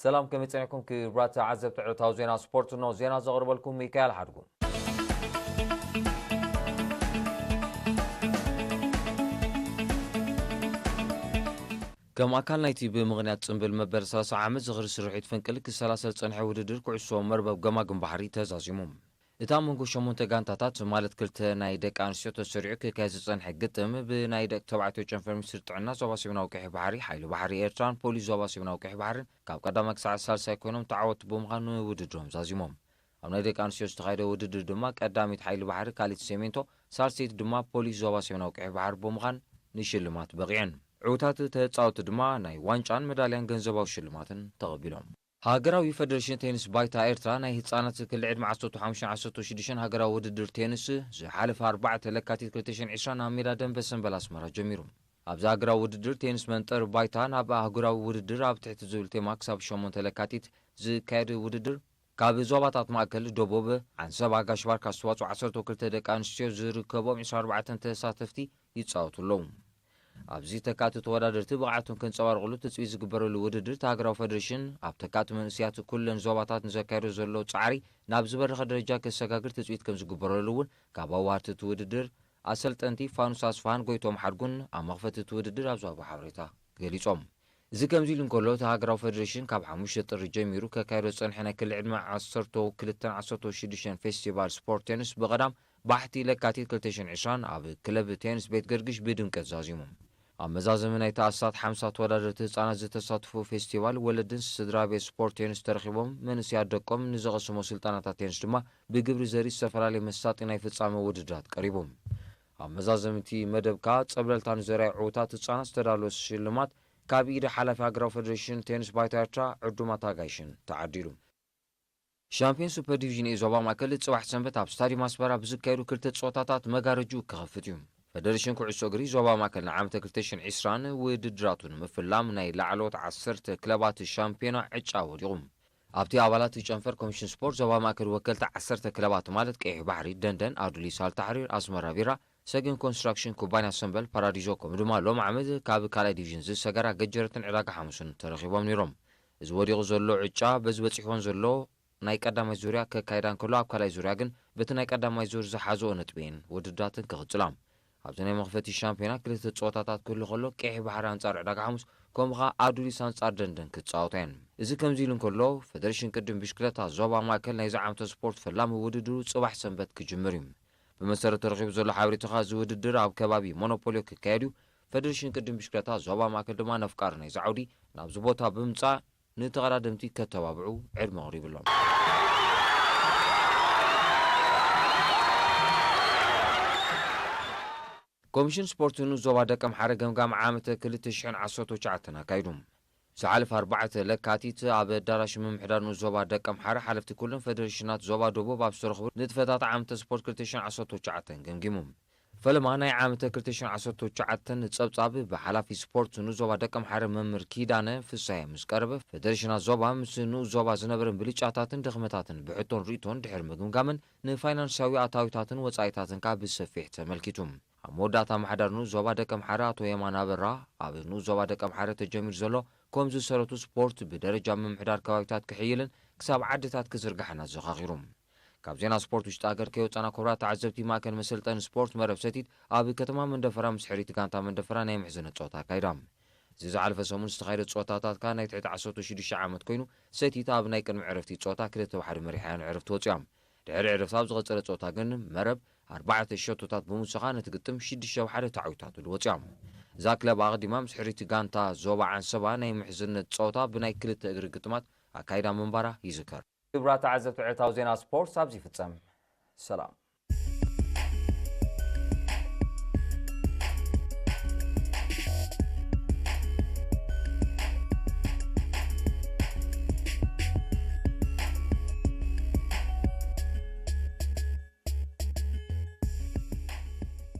ሰላም፣ ከመይ ጸኒሕኩም ክቡራት ተዓዘብቲ ዕለታዊ ዜና ስፖርት? እነሆ ዜና ዘቕርበልኩም ሚካኤል ሓድጉ። ከም ኣካል ናይቲ ብምኽንያት ጽምብል መበል ሰላሳ ዓመት ዝኽሪ ስርሒት ፍንቅል ክሰላሰል ጸንሐ ውድድር ኩዕሶ መርበብ ገማግም ባሕሪ ተዛዚሙ። እቲ ኣብ መንጎ ሸሞንተ ጋንታታት፣ ማለት ክልተ ናይ ደቂ ኣንስትዮ ተሰሪዑ ክካየድ ዝጸንሐ ግጥም፣ ብናይ ደቂ ተባዕትዮ ጨንፈር ሚኒስትሪ ጥዕና ዞባ ሰሜናዊ ቀይሕ ባሕሪ፣ ሓይሊ ባሕሪ ኤርትራን ፖሊስ ዞባ ሰሜናዊ ቀይሕ ባሕርን ካብ ቀዳማይ ክሳዕ ሳልሳይ ኮይኖም ተዓወትቲ ብምዃን ንውድድሮም ዛዚሞም። ኣብ ናይ ደቂ ኣንስትዮ ዝተኻየደ ውድድር ድማ ቀዳሚት ሓይሊ ባሕሪ፣ ካልኢት ሴሜንቶ፣ ሳልሰይቲ ድማ ፖሊስ ዞባ ሰሜናዊ ቀይሕ ባሕሪ ብምዃን ንሽልማት በቒዐን። ዕዉታት ተጻወትቲ ድማ ናይ ዋንጫን መዳልያን ገንዘባዊ ሽልማትን ተቐቢሎም። ሃገራዊ ፈደሬሽን ቴኒስ ባይታ ኤርትራ ናይ ህጻናት ክሊ ዕድመ ዓሰርተ ሓሙሽተ ዓሰርተ ሽዱሽተ ሃገራዊ ውድድር ቴኒስ ዝሓለፈ ኣርባዕተ ለካቲት ክልተ ሽሕን ዕስራን ኣብ ሜዳ ደንበ ሰምበል ኣስመራ ጀሚሩ። ኣብዚ ሃገራዊ ውድድር ቴኒስ መንጠር ባይታ ናብ ኣህጉራዊ ውድድር ኣብ ትሕቲ ዝብል ቴማ ክሳብ ሸሞንተ ለካቲት ዝካየድ ውድድር ካብ ዞባታት ማእከል፣ ደቡብ፣ ዓንሰባ፣ ጋሽ ባርካ ዝተዋጽኡ ዓሰርተ ክልተ ደቂ ኣንስትዮ ዝርከቦም ዕስራን ኣርባዕተን ተሳተፍቲ ይጻወቱ ኣለዉ። ኣብዚ ተካእቲ ተወዳደርቲ ብቕዓቶም ከንጸባርቑሉ ትጽቢት ዝግበረሉ ውድድር፣ እቲ ሃገራዊ ፈደሬሽን ኣብ ተካእቲ መንእሰያት ኩለን ዞባታት ንዘካየዶ ዘሎ ጻዕሪ ናብ ዝበረኸ ደረጃ ከሰጋግር ትጽቢት ከም ዝግበረሉ እውን ካብ ኣዋህርቲ እቲ ውድድር ኣሰልጠንቲ ፋኑስ ኣስፋሃን ጎይቶም ሓድጉን ኣብ መኽፈቲ እቲ ውድድር ኣብ ዝሃቦ ሓበሬታ ገሊጾም። እዚ ከምዚ ኢሉ እንከሎ፣ እቲ ሃገራዊ ፈደሬሽን ካብ ሓሙሽተ ጥሪ ጀሚሩ ከካይዶ ዝጸንሐ ናይ ክሊ ዕድመ ዓሰርተ ክልተን ዓሰርተ ሽዱሽተን ፌስቲቫል ስፖርት ቴኒስ ብቐዳም ባሕቲ ለካቲት ክልተ ሽሕን ዕስራን ኣብ ክለብ ቴኒስ ቤት ገርግሽ ብድምቀት ዛዚሙ። ኣብ መዛዘሚ ናይቲ ኣስታት ሓምሳ ተወዳደርቲ ህጻናት ዝተሳትፉ ፌስቲቫል፣ ወለድን ስድራ ቤት ስፖርት ቴኒስ ተረኺቦም መንእሰያት ደቆም ንዘቐስሞ ስልጠናታት ቴኒስ ድማ ብግብሪ ዘርኢ ዝተፈላለየ መሳጢ ናይ ፍጻመ ውድድራት ቀሪቡ። ኣብ መዛዘምቲ መደብ ከኣ ጸብለልታ ንዘርኣዩ ዕዉታት ህጻናት ዝተዳለወ ሽልማት ካብ ኢድ ሓላፊ ሃገራዊ ፈደሬሽን ቴኒስ ባይታ ኤርትራ ዕዱማት ኣጋይሽን ተዓዲሉ። ሻምፒዮን ሱፐር ዲቪዥን ኤ ዞባ ማእከል ጽባሕ ሰንበት ኣብ ስታዲየም ኣስመራ ብዝካየዱ ክልተ ጸወታታት መጋረጅኡ ክኸፍት እዩ። ፈደሬሽን ኩዕሶ እግሪ ዞባ ማእከል ንዓመተ ክልተ ሽሕን ዕስራን ውድድራቱ ንምፍላም ናይ ላዕለዎት ዓሰርተ ክለባት ሻምፒዮና ዕጫ ወዲቑ። ኣብቲ ኣባላት ጨንፈር ኮሚሽን ስፖርት ዞባ ማእከል ወከልቲ ዓሰርተ ክለባት ማለት ቀይሕ ባሕሪ፣ ደንደን፣ ኣዱሊስ፣ ኣልታሕሪር፣ ኣስመራ ቢራ፣ ሰገን ኮንስትራክሽን፣ ኩባንያ ሰምበል፣ ፓራዲዞ፣ ከምኡ ድማ ሎም ዓመት ካብ ካልኣይ ዲቪዥን ዝሰገራ ገጀረትን ዕዳጋ ሓሙስን ተረኺቦም ነይሮም። እዚ ወዲቑ ዘሎ ዕጫ በዚ በጺሕወን ዘሎ ናይ ቀዳማይ ዙርያ ከካይዳ እንከሎ፣ ኣብ ካልኣይ ዙርያ ግን በቲ ናይ ቀዳማይ ዙር ዝሓዘኦ ነጥቢ እየን ውድድራተን ክቕጽላ። ኣብዚ ናይ መኽፈቲ ሻምፒዮና ክልተ ጸወታታት ክህሉ ከሎ፣ ቀይሕ ባሕሪ ኣንጻር ዕዳጋ ሓሙስ፣ ከምኡ ኸኣ ኣዱሊስ ኣንጻር ደንደን ክጻወታ እየን። እዚ ከምዚ ኢሉ እንከሎ፣ ፈደሬሽን ቅድም ብሽክለታ ዞባ ማእከል ናይዚ ዓመተ ስፖርት ፈላሚ ውድድሩ ጽባሕ ሰንበት ክጅምር እዩ። ብመሰረት ተረኺቡ ዘሎ ሓበሬታ ኸኣ፣ እዚ ውድድር ኣብ ከባቢ ሞኖፖልዮ ክካየድ እዩ። ፈደሬሽን ቅድም ብሽክለታ ዞባ ማእከል ድማ ነፍቃር ናይዚ ዓውዲ ናብዚ ቦታ ብምጻእ ንተቐዳደምቲ ከተባብዑ ዕድመ ኣቕሪቡ ኣሎ። ኮሚሽን ስፖርት ንኡስ ዞባ ደቀምሓረ ገምጋም ዓመተ ክልተ ሽሕን ዓሰርተ ትሽዓተን ኣካይዱ። ዝሓለፈ ኣርባዕተ ለካቲት ኣብ ኣዳራሽ ምምሕዳር ንኡስ ዞባ ደቀምሓረ ሓለፍቲ ኩለን ፈደሬሽናት ዞባ ደቡብ ኣብ ዝተረኽቡ ንጥፈታት ዓመተ ስፖርት ክልተ ሽሕን ዓሰርተ ትሽዓተን ገምጊሙ። ፈለማ ናይ ዓመተ ክልተ ሽሕን ዓሰርተ ትሽዓተን ጸብጻብ ብሓላፊ ስፖርት ንኡስ ዞባ ደቀምሓረ መምህር ኪዳነ ፍሳየ ምስ ቀረበ፣ ፈደሬሽናት ዞባ ምስ ንኡስ ዞባ ዝነበረን ብልጫታትን ድኽመታትን ብሕቶን ርእይቶን ድሕሪ ምግምጋምን ንፋይናንሳዊ ኣታዊታትን ወጻኢታትን ከኣ ብሰፊሕ ተመልኪቱ። ኣብ መወዳእታ ኣመሓዳሪ ንኡስ ዞባ ደቀምሓረ ኣቶ የማነ ኣበራ፣ ኣብ ንኡስ ዞባ ደቀምሓረ ተጀሚሩ ዘሎ ኮም ዝሰረቱ ስፖርት ብደረጃ ምምሕዳር ከባቢታት ክሕይልን ክሳብ ዓድታት ክዝርጋሕን ኣዘኻኺሩ። ካብ ዜና ስፖርት ውሽጢ ሃገር ከይወጻና፣ ክቡራት ተዓዘብቲ፣ ማእከል መሰልጠኒ ስፖርት መረብ ሰቲት ኣብ ከተማ መንደፈራ ምስ ሕሪት ጋንታ መንደፈራ ናይ ምሕዝነት ጸወታ ኣካይዳ። እዚ ዝሓለፈ ሰሙን ዝተኻየደ ጸወታታት ከኣ ናይ ትሕቲ ዓሰርተ ሽዱሽተ ዓመት ኮይኑ፣ ሰቲት ኣብ ናይ ቅድሚ ዕረፍቲ ጸወታ ክልተ ብ ሓደ መሪሓ እያ ንዕረፍቲ ወጺኣ። ድሕሪ ዕረፍቲ ኣብ ዝቐጸለ ጸወታ ግን መረብ ኣርባዕተ ሸቶታት ብምውሳኻ ነቲ ግጥም ሽዱሽተ ብ ሓደ ተዓዊታትሉ ወጺኣ። እዛ ክለብ ኣቐዲማ ምስ ሕሪቲ ጋንታ ዞባ ዓንሰባ ናይ ምሕዝነት ጸወታ ብናይ ክልተ እግሪ ግጥማት ኣካይዳ ምንባራ ይዝከር። ክቡራት ተዓዘብቲ፣ ዕለታዊ ዜና ስፖርት ኣብዚ ይፍጸም። ሰላም።